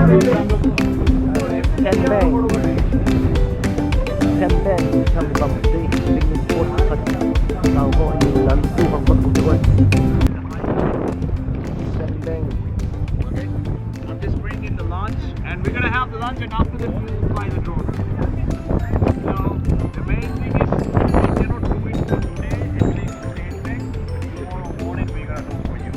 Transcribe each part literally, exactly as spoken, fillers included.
Sandbank. Sandbank. Sandbank. Picnic spot khat. Tau ko ni dan tu bang bak tu kan. Sandbank. Okay. I'm just bringing in the lunch, and we're gonna have the lunch, and after that, we'll fly the drone. So, the main thing is, we cannot do it for today, at least for the evening, but tomorrow morning, we're gonna do it for you.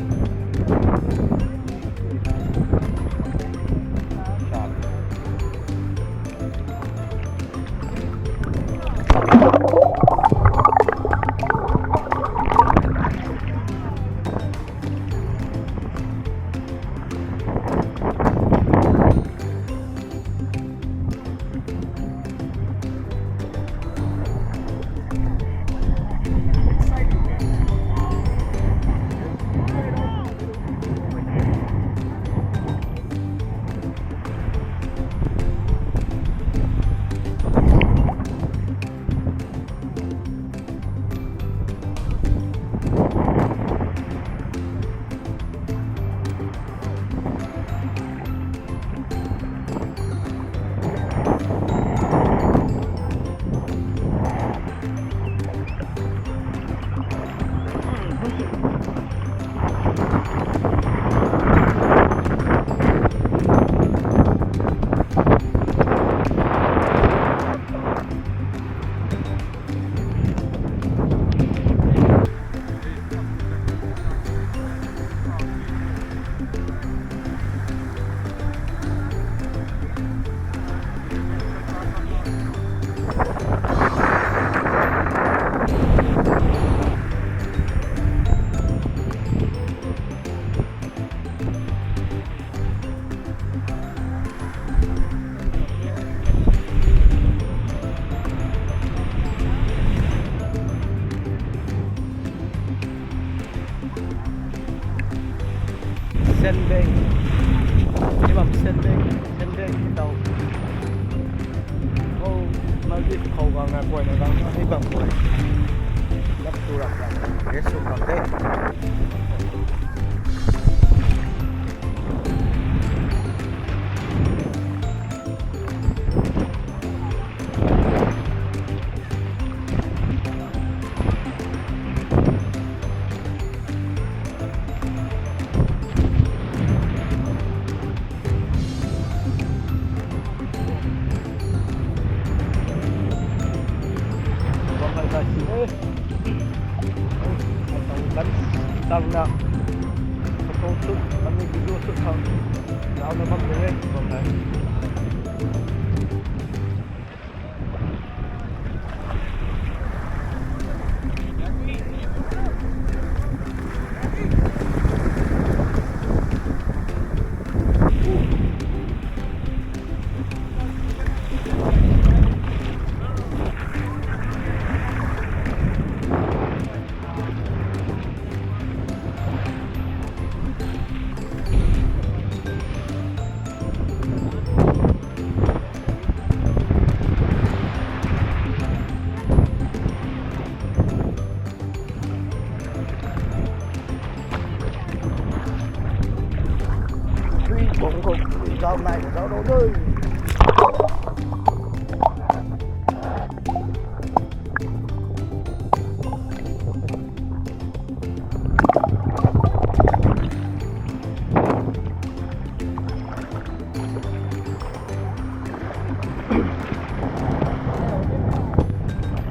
Sandbank. Ni bam sandbank, sandbank ni tau. Oh, Maldives khou gang na guay na gang na ni bam guay. Lap tu rak rak. Rest sw khang the. Bam hai guys, eh. Ai tang gan tang na. Photo shoot, kami video shoot khang. Nau na bam de, bam hai. Ui, bang khou, ui, zau nai, zau rou dui.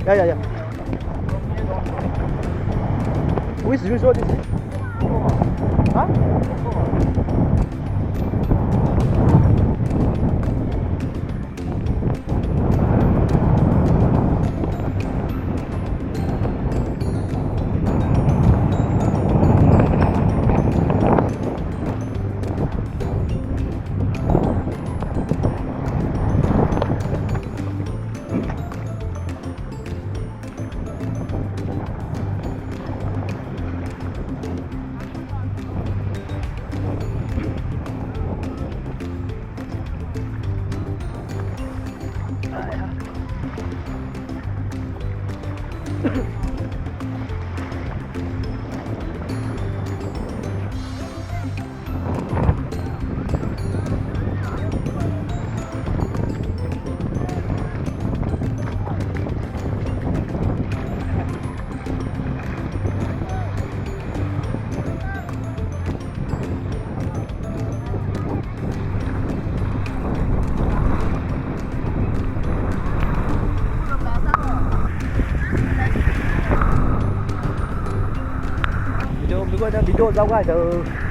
Yeah, yeah, yeah. Which resort is it? Huh? Yo, zauc gay tho.